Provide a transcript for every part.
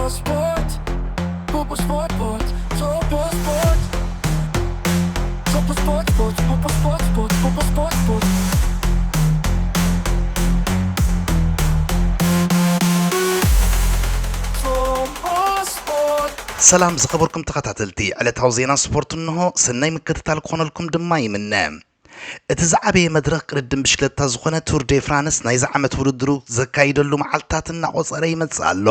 Sport. Purple Sport, Sport. Purple Sport. Purple Sport, Sport. Purple Sport, Sport. Purple Sport, Sport. Purple Sport. ሰላም ዝኸበርኩም ተኸታተልቲ ዕለታዊ ዜና ስፖርት እንሆ። ሰናይ ምክትታል ክኾነልኩም ድማ ይምነ። እቲ ዝዓበየ መድረኽ ቅድድም ብሽክለታ ዝኾነ ቱር ዴ ፍራንስ ናይዚ ዓመት ውድድሩ ዘካይደሉ መዓልትታት እናቖጸረ ይመጽእ ኣሎ።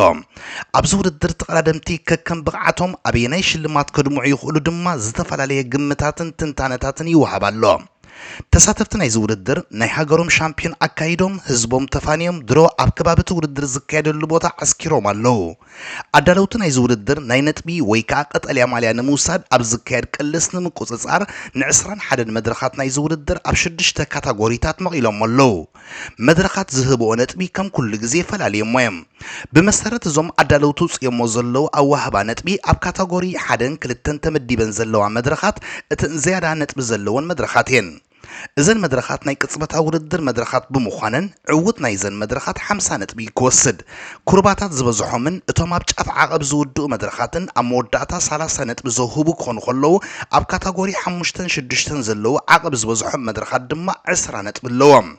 ኣብዚ ውድድር ተቐዳደምቲ ከከም ብቕዓቶም ኣበየናይ ሽልማት ከድምዑ ይኽእሉ ድማ ዝተፈላለየ ግምታትን ትንታነታትን ይወሃብ ኣሎ። ተሳተፍቲ ናይዚ ውድድር ናይ ሃገሮም ሻምፒዮን ኣካይዶም ህዝቦም ተፋንዮም ድሮ ኣብ ከባቢ እቲ ውድድር ዝካየደሉ ቦታ ዓስኪሮም ኣለዉ። ኣዳለውቲ ናይዚ ውድድር ናይ ነጥቢ ወይ ከዓ ቀጠልያ ማልያ ንምውሳድ ኣብ ዝካየድ ቅልስ ንምቁፅፃር ንዕስራን ሓደን መድረኻት ናይዚ ውድድር ኣብ ሽዱሽተ ካታጎሪታት መቒሎሞ ኣለዉ። መድረኻት ዝህብኦ ነጥቢ ከም ኩሉ ግዜ ፈላልዮሞ እዮም። ብመሰረት እዞም ኣዳለውቲ ውፅዮሞ ዘለዉ ኣዋህባ ነጥቢ ኣብ ካታጎሪ ሓደን ክልተን ተመዲበን ዘለዋ መድረኻት እተን ዝያዳ ነጥቢ ዘለወን መድረኻት እየን። እዘን መድረኻት ናይ ቅጽበታዊ ውድድር መድረኻት ብምዃነን ዕውት ናይዘን መድረኻት ሓምሳ ነጥቢ ክወስድ፣ ኩርባታት ዝበዝሖምን እቶም ኣብ ጫፍ ዓቐብ ዝውድኡ መድረኻትን ኣብ መወዳእታ ሰላሳ ነጥቢ ዘውህቡ ክኾኑ ከለዉ፣ ኣብ ካታጎሪ ሓሙሽተን ሽዱሽተን ዘለዉ ዓቐብ ዝበዝሖም መድረኻት ድማ ዕስራ ነጥቢ ኣለዎም።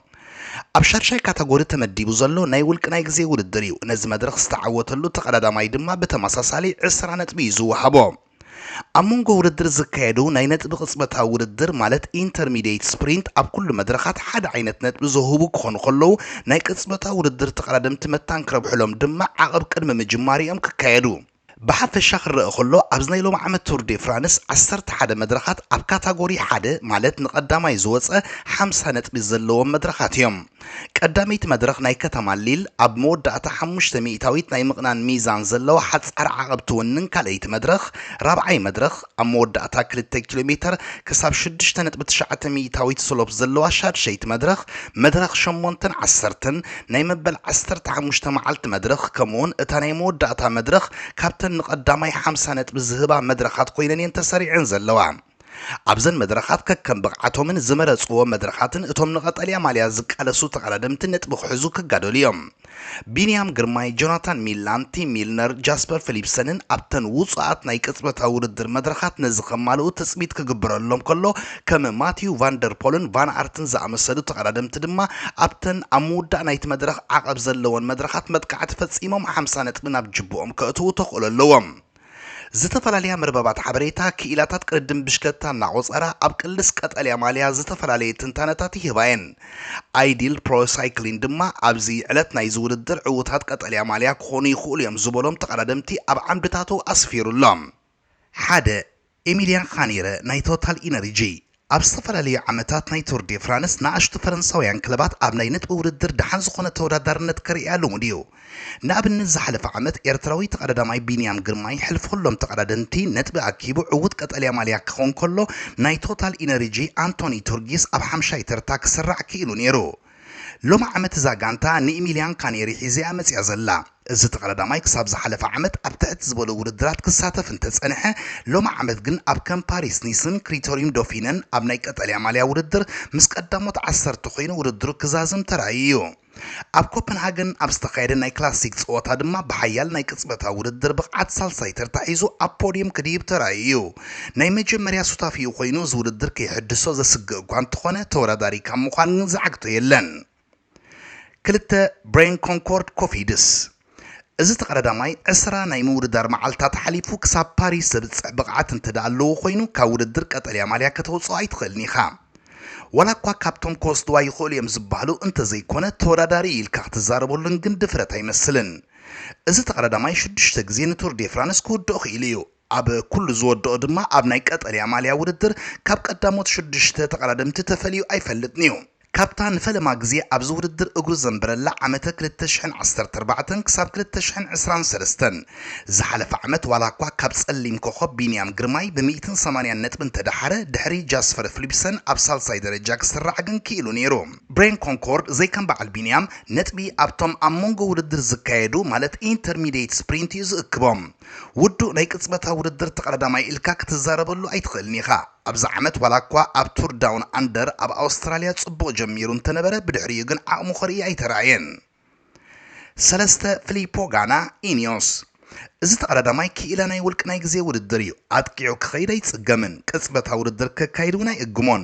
ኣብ ሻድሻይ ካታጎሪ ተመዲቡ ዘሎ ናይ ውልቂ ናይ ግዜ ውድድር እዩ። ነዚ መድረኽ ዝተዓወተሉ ተቐዳዳማይ ድማ ብተመሳሳሊ ዕስራ ነጥቢ እዩ ዝወሃቦ። ኣብ መንጎ ውድድር ዝካየዱ ናይ ነጥቢ ቅጽበታዊ ውድድር ማለት ኢንተርሚዲየት ስፕሪንት ኣብ ኩሉ መድረኻት ሓደ ዓይነት ነጥቢ ዘውህቡ ክኾኑ ከለዉ ናይ ቅጽበታዊ ውድድር ተቐዳደምቲ መታን ክረብሕሎም ድማ ዓቐብ ቅድሚ ምጅማሪኦም ክካየዱ። ብሓፈሻ ክረአ ከሎ ኣብዚ ናይ ሎሚ ዓመት ቱር ዴ ፍራንስ ዓሰርተ ሓደ መድረኻት ኣብ ካታጎሪ ሓደ ማለት ንቐዳማይ ዝወጸ ሓምሳ ነጥቢ ዘለዎም መድረኻት እዮም። ቀዳመይቲ መድረኽ ናይ ከተማ ሊል ኣብ መወዳእታ ሓሙሽተ ሚእታዊት ናይ ምቕናን ሚዛን ዘለዋ ሓጻር ዓቐብ ትውንን ካልኣይቲ መድረኽ፣ ራብዓይ መድረኽ ኣብ መወዳእታ ክልተ ኪሎ ሜተር ክሳብ ሽዱሽተ ነጥቢ ትሽዓተ ሚእታዊት ስሎፕ ዘለዋ ሻድሸይቲ መድረኽ፣ መድረኽ ሸሞንተን ዓሰርተን ናይ መበል ዓሰርተ ሓሙሽተ መዓልቲ መድረኽ ከምኡውን እታ ናይ መወዳእታ መድረኽ ካብተን ንቐዳማይ ሓምሳ ነጥቢ ዝህባ መድረኻት ኮይነን እየን ተሰሪዐን ዘለዋ። ኣብዘን መድረኻት ከከም ብቕዓቶምን ዝመረጽዎ መድረኻትን እቶም ንቐጠልያ ማልያ ዝቃለሱ ተቐዳደምቲ ነጥቢ ክሕዙ ክጋደሉ እዮም። ቢንያም ግርማይ፣ ጆናታን ሚላን፣ ቲም ሚልነር፣ ጃስፐር ፊሊፕሰንን ኣብተን ውጹኣት ናይ ቅጽበታዊ ውድድር መድረኻት ነዚ ከማልኡ ትጽቢት ክግበረሎም ከሎ ከም ማቲዩ ቫንደርፖልን ቫን ኣርትን ዝኣመሰሉ ተቐዳደምቲ ድማ ኣብተን ኣብ ምውዳእ ናይቲ መድረኽ ዓቐብ ዘለወን መድረኻት መጥቃዕቲ ፈጺሞም ሓምሳ ነጥቢ ናብ ጅብኦም ከእትዉ ተኽእሎ ኣለዎም። ዝተፈላለያ መርበባት ሓበሬታ ክኢላታት ቅድድም ብሽክለታ እናቖጸራ ኣብ ቅልስ ቀጠልያ ማልያ ዝተፈላለየ ትንታነታት ይህባ እየን። ኣይዲል ፕሮ ሳይክሊን ድማ ኣብዚ ዕለት ናይዚ ውድድር ዕዉታት ቀጠልያ ማልያ ክኾኑ ይኽእሉ እዮም ዝበሎም ተቐዳደምቲ ኣብ ዓምድታቱ ኣስፊሩ ኣሎ። ሓደ፣ ኤሚልያን ኻኔረ ናይ ቶታል ኢነርጂ። ኣብ ዝተፈላለዩ ዓመታት ናይ ቱር ዴ ፍራንስ ንኣሽቱ ፈረንሳውያን ክለባት ኣብ ናይ ነጥቢ ውድድር ደሓን ዝኾነ ተወዳዳርነት ከርእያ ልሙድ እዩ። ንኣብነት ዝሓለፈ ዓመት ኤርትራዊ ተቐዳዳማይ ቢንያም ግርማይ ሕልፍ ኩሎም ተቐዳደምቲ ነጥቢ ኣኪቡ ዕዉት ቀጠልያ ማልያ ክኾን ከሎ ናይ ቶታል ኢነርጂ ኣንቶኒ ቱርጊስ ኣብ ሓምሻይ ተርታ ክስራዕ ክኢሉ ነይሩ። ሎሚ ዓመት እዛ ጋንታ ንኢሚልያን ካኔሪ ሒዘያ መጽያ ዘላ። እዚ ተቐዳዳማይ ክሳብ ዝሓለፈ ዓመት ኣብ ትሕት ዝበሉ ውድድራት ክሳተፍ እንተጸንሐ፣ ሎሚ ዓመት ግን ኣብ ከም ፓሪስ ኒስን ክሪቶሪም ዶፊነን ኣብ ናይ ቀጠልያ ማልያ ውድድር ምስ ቀዳሞት ዓሰርተ ኮይኑ ውድድሩ ክዛዝም ተራእዩ እዩ። ኣብ ኮፐንሃገን ኣብ ዝተኻየደ ናይ ክላሲክ ጸወታ ድማ ብሓያል ናይ ቅጽበታዊ ውድድር ብቕዓት ሳልሳይ ተርታ ሒዙ ኣብ ፖድየም ክድይብ ተራእዩ እዩ። ናይ መጀመርያ ሱታፊኡ ኮይኑ እዚ ውድድር ከይሕድሶ ዘስግእ እኳ እንተኾነ ተወዳዳሪ ካብ ምዃን ግን ዝዓግቶ የለን። ክልተ፣ ብሬን ኮንኮርድ ኮፊድስ። እዚ ተቐዳዳማይ ዕስራ ናይ ምውድዳር መዓልታት ሓሊፉ ክሳብ ፓሪስ ዘብጽሕ ብቕዓት እንተ ደኣ ኣለዎ ኮይኑ ካብ ውድድር ቀጠልያ ማልያ ከተውጽኦ ኣይትኽእልን ኢኻ። ዋላ እኳ ካብቶም ክወስድዋ ይኽእሉ እዮም ዝበሃሉ እንተዘይኮነ ተወዳዳሪ ኢልካ ክትዛረበሉን ግን ድፍረት ኣይመስልን። እዚ ተቐዳዳማይ ሽዱሽተ ግዜ ንቱር ዴ ፍራንስ ክውድኦ ክኢሉ እዩ። ኣብ ኩሉ ዝወድኦ ድማ ኣብ ናይ ቀጠልያ ማልያ ውድድር ካብ ቀዳሞት ሽዱሽተ ተቐዳደምቲ ተፈልዩ ኣይፈልጥን እዩ። ካብታ ንፈለማ ግዜ ኣብዚ ውድድር እግሩ ዘንበረላ ዓመተ ክልተ ሽሕን ዓሰርተ ኣርባዕተን ክሳብ ክልተ ሽሕን ዕስራን ሰለስተን ዝሓለፈ ዓመት ዋላ እኳ ካብ ጸሊም ኮኸብ ቢንያም ግርማይ ብሚእትን ሰማንያን ነጥቢ እንተደሓረ ድሕሪ ጃስፈር ፍሊፕሰን ኣብ ሳልሳይ ደረጃ ክስራዕ ግን ክኢሉ ነይሩ። ብሬን ኮንኮርድ ዘይከም በዓል ቢንያም ነጥቢ ኣብቶም ኣብ መንጎ ውድድር ዝካየዱ ማለት ኢንተርሚዲየት ስፕሪንት እዩ ዝእክቦም። ውዱእ ናይ ቅጽበታ ውድድር ተቐዳዳማይ ኢልካ ክትዛረበሉ ኣይትኽእልን ኢኻ። ኣብዚ ዓመት ዋላ እኳ ኣብ ቱር ዳውን ኣንደር ኣብ ኣውስትራልያ ጽቡቕ ጀሚሩ እንተነበረ ብድሕሪኡ ግን ዓቕሙ ከርኢ ኣይተራእየን። ሰለስተ፣ ፊሊፖ ጋና ኢኒዮስ። እዚ ተቐዳዳማይ ክኢላ ናይ ውልቂ ናይ ግዜ ውድድር እዩ። ኣጥቂዑ ክኸይድ ኣይጽገምን። ቅጽበታዊ ውድድር ከካይድ እውን ኣይእግሞን።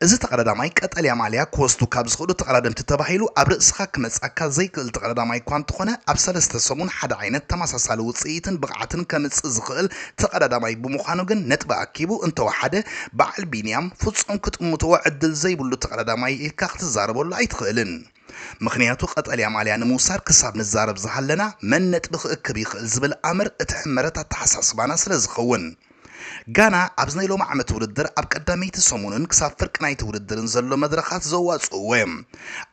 እዚ ተቐዳዳማይ ቀጠልያ ማልያ ክወስዱ ካብ ዝኽእሉ ተቐዳደምቲ ተባሂሉ ኣብ ርእስኻ ክመጽኣካ ዘይክእል ተቐዳዳማይ እኳ እንተኾነ፣ ኣብ ሰለስተ ሰሙን ሓደ ዓይነት ተመሳሳሊ ውጽኢትን ብቕዓትን ከምጽእ ዝኽእል ተቐዳዳማይ ብምዃኑ ግን ነጥቢ ኣኪቡ እንተወሓደ፣ በዓል ቢንያም ፍጹም ክጥምትዎ ዕድል ዘይብሉ ተቐዳዳማይ ኢልካ ክትዛረበሉ ኣይትኽእልን። ምኽንያቱ ቀጠልያ ማልያ ንምውሳድ ክሳብ ንዛረብ ዝሃለና መን ነጥቢ ክእክብ ይኽእል ዝብል ኣምር እቲ ሕመረት ኣተሓሳስባና ስለ ዝኸውን። ጋና ኣብዚ ናይ ሎሚ ዓመት ውድድር ኣብ ቀዳመይቲ ሰሙንን ክሳብ ፍርቂ ናይቲ ውድድርን ዘሎ መድረኻት ዘዋጽእዎ እዮም።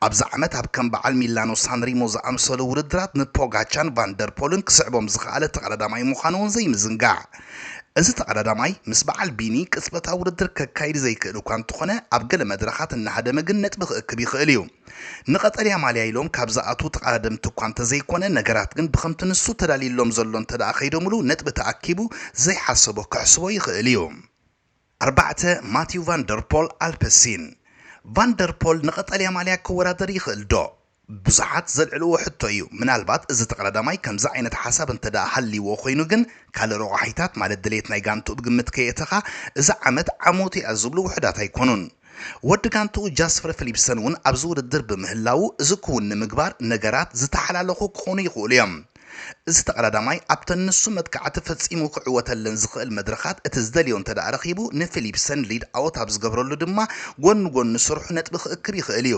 ኣብዚ ዓመት ኣብ ከም በዓል ሚላኖ ሳንሪሞ ዝኣምሰሉ ውድድራት ንፖጋቻን ቫንደርፖልን ክስዕቦም ዝኸኣለ ተቐዳዳማይ ምዃኑ እውን ዘይምዝንጋዕ። እዚ ተቐዳዳማይ ምስ በዓል ቢኒ ቅጽበታዊ ውድድር ከካይድ ዘይክእል እኳ እንተኾነ፣ ኣብ ገለ መድረኻት እናሃደመ ግን ነጥቢ ክእክብ ይኽእል እዩ። ንቐጠልያ ማልያ ኢሎም ካብ ዝኣትዉ ተቐዳደምቲ እኳ እንተዘይኮነ፣ ነገራት ግን ብኸምቲ ንሱ ተዳልዩሎም ዘሎ እንተ ደኣ ከይዶምሉ፣ ነጥቢ ተኣኪቡ ዘይሓሰቦ ክሕስቦ ይኽእል እዩ። ኣርባዕተ፣ ማቲው ቫንደርፖል ኣልፐሲን። ቫንደርፖል ንቐጠልያ ማልያ ክወዳደር ይኽእል ዶ? ብዙሓት ዘልዕልዎ ሕቶ እዩ። ምናልባት እዚ ተቐዳዳማይ ከምዚ ዓይነት ሓሳብ እንተ ደኣ ሃልይዎ ኮይኑ ግን፣ ካልእ ረቋሒታት ማለት ድሌት ናይ ጋንትኡ ብግምት ከየእተኻ፣ እዚ ዓመት ዓሞቱ እያ ዝብሉ ውሑዳት ኣይኮኑን። ወዲ ጋንትኡ ጃስፐር ፊሊፕሰን እውን ኣብዚ ውድድር ብምህላዉ፣ እዚ ክውን ንምግባር ነገራት ዝተሓላለኹ ክኾኑ ይኽእሉ እዮም። እዚ ተቐዳዳማይ ኣብተን ንሱ መጥቃዕቲ ፈጺሙ ክዕወተለን ዝኽእል መድረኻት እቲ ዝደልዮ እንተ ደኣ ረኺቡ፣ ንፊሊፕሰን ሊድ ኣውት ኣብ ዝገብረሉ ድማ ጎኒ ጎኒ ስርሑ ነጥቢ ክእክብ ይኽእል እዩ።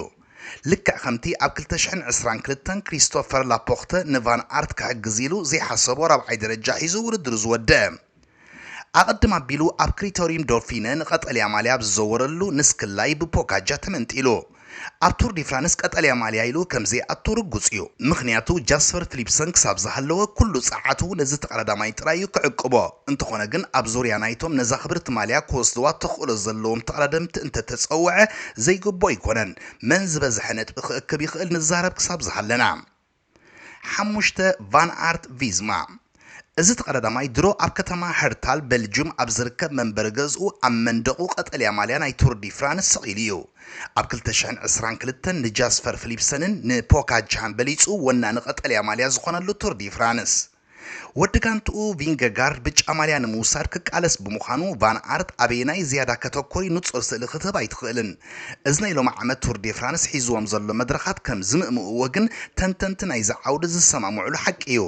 ልክዕ ከምቲ ኣብ ክልተ ሽሕን ዕስራን ክልተን ክሪስቶፈር ላፖርተ ንቫን ኣርት ክሕግዝ ኢሉ ዘይሓሰቦ ራብዓይ ደረጃ ሒዙ ውድድሩ ዝወደአ። ኣቐድም ኣቢሉ ኣብ ክሪቶሪዩም ዶልፊነ ንቐጠልያ ማልያ ኣብ ዝዘወረሉ ንስክላይ ብፖጋጃ ተመንጢሉ። ኣብ ቱር ዲ ፍራንስ ቀጠልያ ማልያ ኢሉ ከም ዘይኣቱ ርጉጽ እዩ። ምኽንያቱ ጃስፐር ፊሊፕሰን ክሳብ ዝሃለወ ኩሉ ጸዓቱ ነዚ ተቐዳዳማይ ጥራይ እዩ ክዕቅቦ። እንተኾነ ግን ኣብ ዙርያ ናይቶም ነዛ ክብርቲ ማልያ ክወስድዋ ተኽእሎ ዘለዎም ተቐዳደምቲ እንተተጸውዐ ዘይግቦ ኣይኮነን። መን ዝበዝሐ ነጥቢ ክእክብ ይኽእል ንዛረብ ክሳብ ዝሃለና። ሓሙሽተ፣ ቫን ኣርት ቪዝማ። እዚ ተቐዳዳማይ ድሮ ኣብ ከተማ ሀርታል ቤልጅዩም ኣብ ዝርከብ መንበሪ ገዝኡ ኣብ መንደቑ ቀጠልያ ማልያ ናይ ቱር ዲ ፍራንስ ሰቒሉ እዩ። ኣብ ክልተ ሽሕን ዕስራን ክልተን ንጃስፐር ፊሊፕሰንን ንፖካቻን በሊጹ ወናኒ ቀጠልያ ማልያ ዝኾነሉ ቱር ዲ ፍራንስ። ወዲ ጋንትኡ ቪንገጋርድ ብጫ ማልያ ንምውሳድ ክቃለስ ብምዃኑ ቫን ኣርት ኣበየናይ ዝያዳ ከተኮሪ ንጹር ስእሊ ክትህብ ኣይትኽእልን። እዚ ናይ ሎሚ ዓመት ቱር ዲ ፍራንስ ሒዝዎም ዘሎ መድረኻት ከም ዝምእምእዎ ግን ተንተንቲ ናይዚ ዓውዲ ዝሰማምዑሉ ሓቂ እዩ።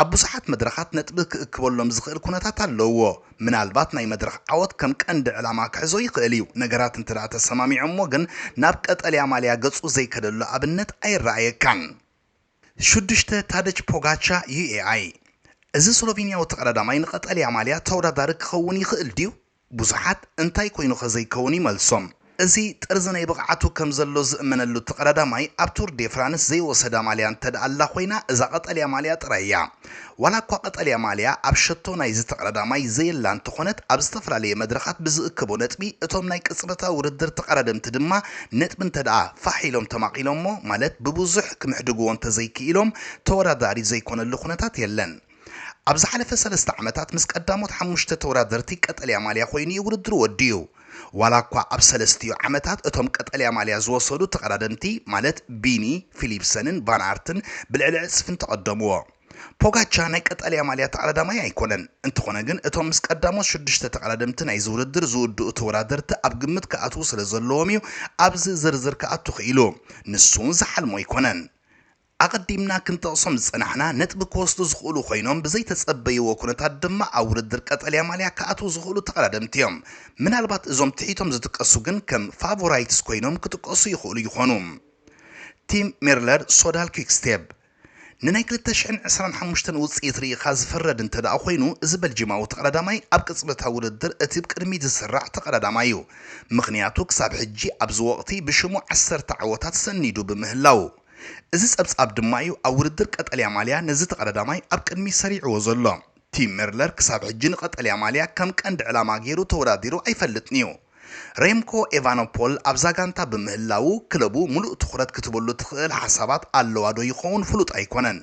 ኣብ ብዙሓት መድረኻት ነጥቢ ክእክበሎም ዝኽእል ኩነታት ኣለዎ። ምናልባት ናይ መድረኽ ዓወት ከም ቀንዲ ዕላማ ክሕዞ ይኽእል እዩ። ነገራት እንተ ደኣ ተሰማሚዖሞ ግን ናብ ቀጠልያ ማልያ ገጹ ዘይከደሉ ኣብነት ኣይረኣየካን። ሽዱሽተ፣ ታደች ፖጋቻ ዩ ኤ ኣይ። እዚ ስሎቬንያዊ ተቐዳዳማይ ንቐጠልያ ማልያ ተወዳዳሪ ክኸውን ይኽእል ድዩ? ብዙሓት እንታይ ኮይኑኸ ዘይከውን ይመልሶም። እዚ ጥርዚ ናይ ብቕዓቱ ከም ዘሎ ዝእመነሉ ተቐዳዳማይ ኣብ ቱር ዴ ፍራንስ ዘይወሰዳ ማልያ እንተ ደኣ ኣላ ኮይና እዛ ቀጠልያ ማልያ ጥራይ እያ። ዋላ እኳ ቀጠልያ ማልያ ኣብ ሸቶ ናይዚ ተቐዳዳማይ ዘየላ እንተኾነት ኣብ ዝተፈላለየ መድረኻት ብዝእከቦ ነጥቢ እቶም ናይ ቅጽበታዊ ውድድር ተቐዳደምቲ ድማ ነጥቢ እንተ ደኣ ፋሕ ኢሎም ተማቒሎሞ ማለት ብብዙሕ ክምሕድግዎ እንተዘይክኢሎም ተወዳዳሪ ዘይኮነሉ ኩነታት የለን። ኣብ ዝሓለፈ ሰለስተ ዓመታት ምስ ቀዳሞት ሓሙሽተ ተወዳደርቲ ቀጠልያ ማልያ ኮይኑ እዩ ውድድሩ ወዲኡ። ዋላ እኳ ኣብ ሰለስቲኡ ዓመታት እቶም ቀጠልያ ማልያ ዝወሰዱ ተቐዳደምቲ ማለት ቢኒ፣ ፊሊፕሰንን ቫን ኣርትን ብልዕሊ ዕጽፊ እንተቐደምዎ። ፖጋቻ ናይ ቀጠልያ ማልያ ተቐዳዳማይ ኣይኮነን። እንተኾነ ግን እቶም ምስ ቀዳሞት ሽዱሽተ ተቐዳደምቲ ናይዚ ውድድር ዝውድኡ ተወዳደርቲ ኣብ ግምት ክኣትዉ ስለ ዘለዎም እዩ ኣብዚ ዝርዝር ክኣቱ ክኢሉ። ንሱ እውን ዝሓልሞ ኣይኮነን። ኣቐዲምና ክንጠቕሶም ዝጸናሕና ነጥቢ ክወስዱ ዝኽእሉ ኮይኖም ብዘይተጸበይዎ ኩነታት ድማ ኣብ ውድድር ቀጠልያ ማልያ ክኣትዉ ዝኽእሉ ተቐዳደምቲ እዮም። ምናልባት እዞም ትሒቶም ዝጥቀሱ ግን ከም ፋቮራይትስ ኮይኖም ክጥቀሱ ይኽእሉ ይኾኑ። ቲም ሜርለር ሶዳል ኪክስቴፕ። ንናይ ክልተ ሽሕን ዕስራን ሓሙሽተን ውጽኢት ርኢኻ ዝፍረድ እንተ ደኣ ኮይኑ፣ እዚ በልጂማዊ ተቐዳዳማይ ኣብ ቅጽበታዊ ውድድር እቲ ብቅድሚት ዝስራዕ ተቐዳዳማይ እዩ። ምኽንያቱ ክሳብ ሕጂ ኣብዚ ወቕቲ ብሽሙ ዓሰርተ ዓወታት ሰኒዱ ብምህላው። እዚ ጸብጻብ ድማ እዩ ኣብ ውድድር ቀጠልያ ማልያ ነዚ ተቐዳዳማይ ኣብ ቅድሚት ሰሪዕዎ ዘሎ። ቲም ሜርለር ክሳብ ሕጂ ንቀጠልያ ማልያ ከም ቀንዲ ዕላማ ገይሩ ተወዳዲሩ ኣይፈልጥን እዩ። ሬምኮ ኤቫኖፖል ኣብዛ ጋንታ ብምህላዉ ክለቡ ምሉእ ትኹረት ክትበሉ ትኽእል ሓሳባት ኣለዋ ዶ ይኸውን ፍሉጥ ኣይኮነን።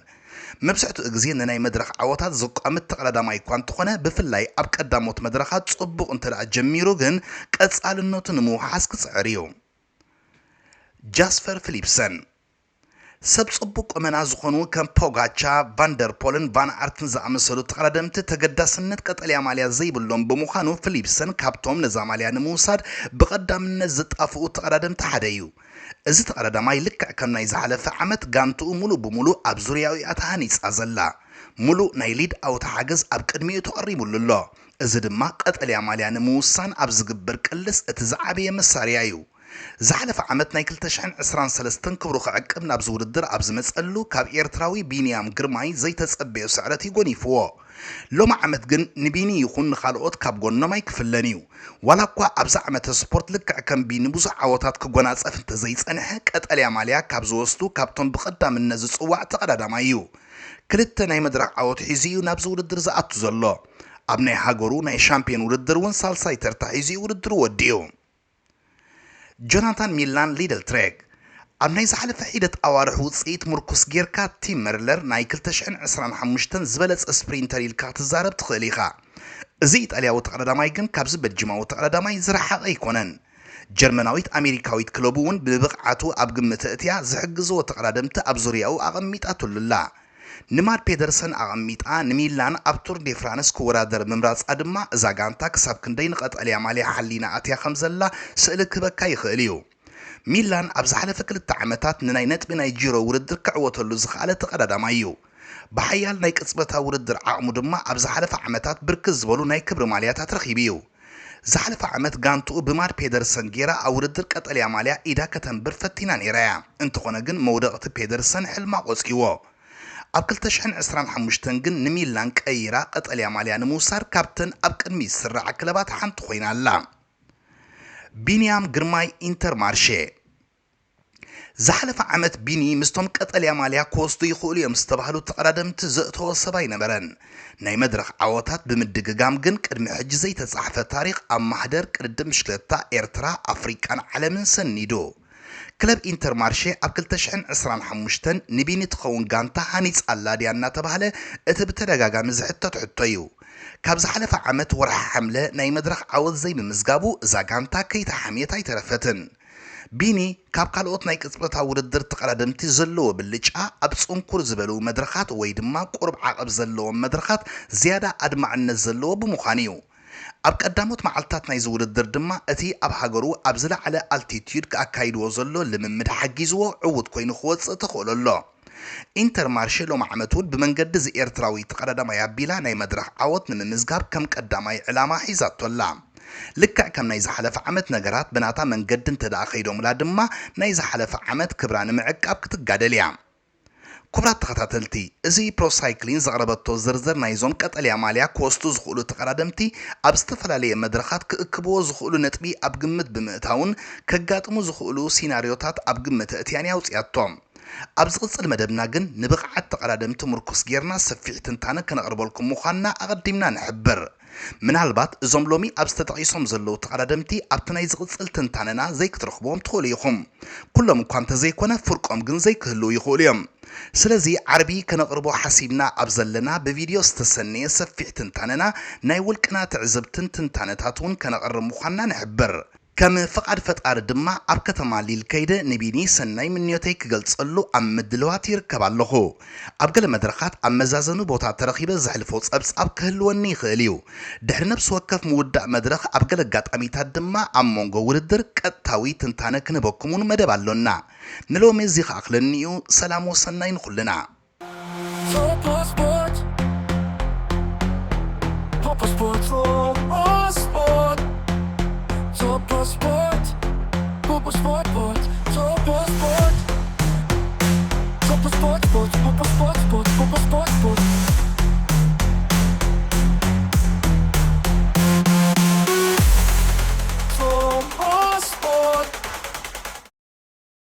መብዛሕትኡ ግዜ ንናይ መድረኽ ዓወታት ዝቋምት ተቐዳዳማይ እኳ እንተኾነ፣ ብፍላይ ኣብ ቀዳሞት መድረኻት ጽቡቕ እንተ ደኣ ጀሚሩ ግን ቀጻልነቱ ንምውሓስ ክጽዕር እዩ። ጃስፐር ፊሊፕሰን። ሰብ ጽቡቕ ቁመና ዝኾኑ ከም ፖጋቻ፣ ቫንደርፖልን ቫን ኣርትን ዝኣመሰሉ ተቐዳደምቲ ተገዳስነት ቀጠልያ ማልያ ዘይብሎም ብምዃኑ፣ ፊሊፕሰን ካብቶም ነዛ ማልያ ንምውሳድ ብቐዳምነት ዝጣፍኡ ተቐዳደምቲ ሓደ እዩ። እዚ ተቐዳዳማይ ልክዕ ከም ናይ ዝሓለፈ ዓመት ጋንትኡ ሙሉእ ብሙሉእ ኣብ ዙርያኡ እያ ተሃኒጻ ዘላ። ሙሉእ ናይ ሊድ ኣውት ሓገዝ ኣብ ቅድሚኡ ተቐሪቡሉ ኣሎ። እዚ ድማ ቀጠልያ ማልያ ንምውሳን ኣብ ዝግበር ቅልስ እቲ ዝዓበየ መሳርያ እዩ። ዝሓለፈ ዓመት ናይ ክልተ ሽሕን ዕስራን ሰለስተን ክብሩ ክዕቅብ ናብዚ ውድድር ኣብ ዝመጸሉ፣ ካብ ኤርትራዊ ቢንያም ግርማይ ዘይተጸበዮ ስዕረት እዩ ጎኒፍዎ። ሎሚ ዓመት ግን ንቢኒ ይኹን ንኻልኦት ካብ ጎኖም ኣይክፍለን እዩ። ዋላ እኳ ኣብዚ ዓመተ ስፖርት ልክዕ ከም ቢኒ ብዙሕ ዓወታት ክጎናጸፍ እንተዘይጸንሐ፣ ቀጠልያ ማልያ ካብ ዝወስዱ ካብቶም ብቐዳምነት ዝጽዋዕ ተቐዳዳማይ እዩ። ክልተ ናይ መድረኽ ዓወት ሒዙ እዩ ናብዚ ውድድር ዝኣቱ ዘሎ። ኣብ ናይ ሃገሩ ናይ ሻምፒዮን ውድድር እውን ሳልሳይ ተርታ ሒዙ እዩ ውድድሩ ወዲኡ። ጆናታን ሚላን ሊደል ትሬክ ኣብ ናይ ዝሓለፈ ሒደት ኣዋርሕ ውጽኢት ምርኩስ ጌርካ፣ ቲም መርለር ናይ ክልተ ሽሕን ዕስራን ሓሙሽተን ዝበለጸ ስፕሪንተር ኢልካ ክትዛረብ ትኽእል ኢኻ። እዚ ኢጣልያዊ ተቐዳዳማይ ግን ካብዚ በልጅማዊ ተቐዳዳማይ ዝረሓቐ ኣይኮነን። ጀርመናዊት ኣሜሪካዊት ክለቡ እውን ብብቕዓቱ ኣብ ግምት ኣእትያ ዝሕግዝዎ ተቐዳደምቲ ኣብ ዙርያኡ ኣቐሚጣትሉ ኣላ። ንማድ ፔደርሰን ኣቐሚጣ ንሚላን ኣብ ቱር ዴ ፍራንስ ክወዳደር ምምራጻ ድማ፣ እዛ ጋንታ ክሳብ ክንደይ ንቐጠልያ ማልያ ሓሊና ኣትያ ከም ዘላ ስእሊ ክህበካ ይኽእል እዩ። ሚላን ኣብ ዝሓለፈ ክልተ ዓመታት ንናይ ነጥቢ ናይ ጂሮ ውድድር ክዕወተሉ ዝኸኣለ ተቐዳዳማይ እዩ። ብሓያል ናይ ቅጽበታዊ ውድድር ዓቕሙ ድማ ኣብ ዝሓለፈ ዓመታት ብርክት ዝበሉ ናይ ክብሪ ማልያታት ረኺቡ እዩ። ዝሓለፈ ዓመት ጋንትኡ ብማድ ፔደርሰን ጌራ ኣብ ውድድር ቀጠልያ ማልያ ኢዳ ከተንብር ፈቲና ነይራ እያ። እንተኾነ ግን መውደቕቲ ፔደርሰን ሕልማ ቆጺዎ። ኣብ ክልተ ሽሕን ዕስራን ሓሙሽተን ግን ንሚላን ቀይራ ቀጠልያ ማልያ ንምውሳድ ካብተን ኣብ ቅድሚት ዝስራዓ ክለባት ሓንቲ ኮይና ኣላ። ቢንያም ግርማይ ኢንተርማርሼ። ዝሓለፈ ዓመት ቢኒ ምስቶም ቀጠልያ ማልያ ክወስዱ ይኽእሉ እዮም ዝተባህሉ ተቐዳደምቲ ዘእተዎ ሰብ ኣይነበረን። ናይ መድረኽ ዓወታት ብምድግጋም ግን ቅድሚ ሕጂ ዘይተጻሕፈ ታሪኽ ኣብ ማህደር ቅድድም ብሽክለታ ኤርትራ፣ ኣፍሪቃን ዓለምን ሰኒዱ። ክለብ ኢንተርማርሼ ኣብ ክልተ ሽሕን ዕስራን ሓሙሽተን ንቢኒ ትኸውን ጋንታ ሃኒጻ ኣላ ድያ እናተባህለ እቲ ብተደጋጋሚ ዝሕተት ሕቶ እዩ። ካብ ዝሓለፈ ዓመት ወርሒ ሓምለ ናይ መድረኽ ዓወት ዘይምምዝጋቡ እዛ ጋንታ ከይተሓምየት ኣይተረፈትን። ቢኒ ካብ ካልኦት ናይ ቅጽበታዊ ውድድር ተቐዳደምቲ ዘለዎ ብልጫ ኣብ ጽንኩር ዝበሉ መድረኻት ወይ ድማ ቁሩብ ዓቐብ ዘለዎም መድረኻት ዝያዳ ኣድማዕነት ዘለዎ ብምዃኑ እዩ። ኣብ ቀዳሞት መዓልታት ናይዚ ውድድር ድማ እቲ ኣብ ሃገሩ ኣብ ዝለዓለ ኣልቲትዩድ ክኣካይድዎ ዘሎ ልምምድ ሓጊዝዎ ዕዉት ኮይኑ ክወጽእ ተኽእሎ ኣሎ። ኢንተርማርሼ ሎሚ ዓመት እውን ብመንገዲ እዚ ኤርትራዊ ተቐዳዳማይ ኣቢላ ናይ መድረኽ ዓወት ንምምዝጋብ ከም ቀዳማይ ዕላማ ሒዛቶ ኣላ። ልክዕ ከም ናይ ዝሓለፈ ዓመት ነገራት ብናታ መንገዲ እንተ ደኣ ከይዶምላ ድማ ናይ ዝሓለፈ ዓመት ክብራ ንምዕቃብ ክትጋደል እያ። ክቡራት ተኸታተልቲ፣ እዚ ፕሮ ሳይክሊን ዘቕረበቶ ዝርዝር ናይዞም ቀጠልያ ማልያ ክወስዱ ዝኽእሉ ተቐዳደምቲ ኣብ ዝተፈላለየ መድረኻት ክእክብዎ ዝኽእሉ ነጥቢ ኣብ ግምት ብምእታውን ከጋጥሙ ዝኽእሉ ሲናርዮታት ኣብ ግምት ኣእትያን እያ ኣውጺኣቶ። ኣብ ዝቕጽል መደብና ግን ንብቕዓት ተቐዳደምቲ ምርኩስ ጌርና ሰፊሕ ትንታነ ከነቕርበልኩም ምዃንና ኣቐዲምና ንሕብር። ምናልባት እዞም ሎሚ ኣብዚ ተጠቒሶም ዘለዉ ተቐዳደምቲ ኣብቲ ናይ ዝቕጽል ትንታነና ዘይክትረኽብዎም ትኽእሉ ኢኹም። ኩሎም እኳ እንተዘይኮነ ፍርቆም ግን ዘይክህልዉ ይኽእሉ እዮም። ስለዚ ዓርቢ ከነቕርቦ ሓሲብና ኣብ ዘለና ብቪድዮ ዝተሰነየ ሰፊሕ ትንታነና ናይ ውልቅና ትዕዝብትን ትንታነታት እውን ከነቕርብ ምዃንና ንሕብር። ከም ፍቓድ ፈጣሪ ድማ ኣብ ከተማ ሊል ከይደ ንቢኒ ሰናይ ምንዮተይ ክገልጸሉ ኣብ ምድልዋት ይርከብ ኣለኹ። ኣብ ገለ መድረኻት ኣብ መዛዘሚ ቦታ ተረኺበ ዘሕልፎ ጸብጻብ ክህልወኒ ይኽእል እዩ። ድሕሪ ነፍሲ ወከፍ ምውዳእ መድረኽ ኣብ ገለ ኣጋጣሚታት ድማ ኣብ መንጎ ውድድር ቀጥታዊ ትንታነ ክንህበኩም እውን መደብ ኣሎና። ንሎሚ እዚ ክኣኽለኒ እዩ። ሰላም ወሰናይ ንኹልና። Top Sport. Top Sport. Top Sport. Top Sport. Top Sport. Top Sport. Top Sport. Top Sport. Top Sport.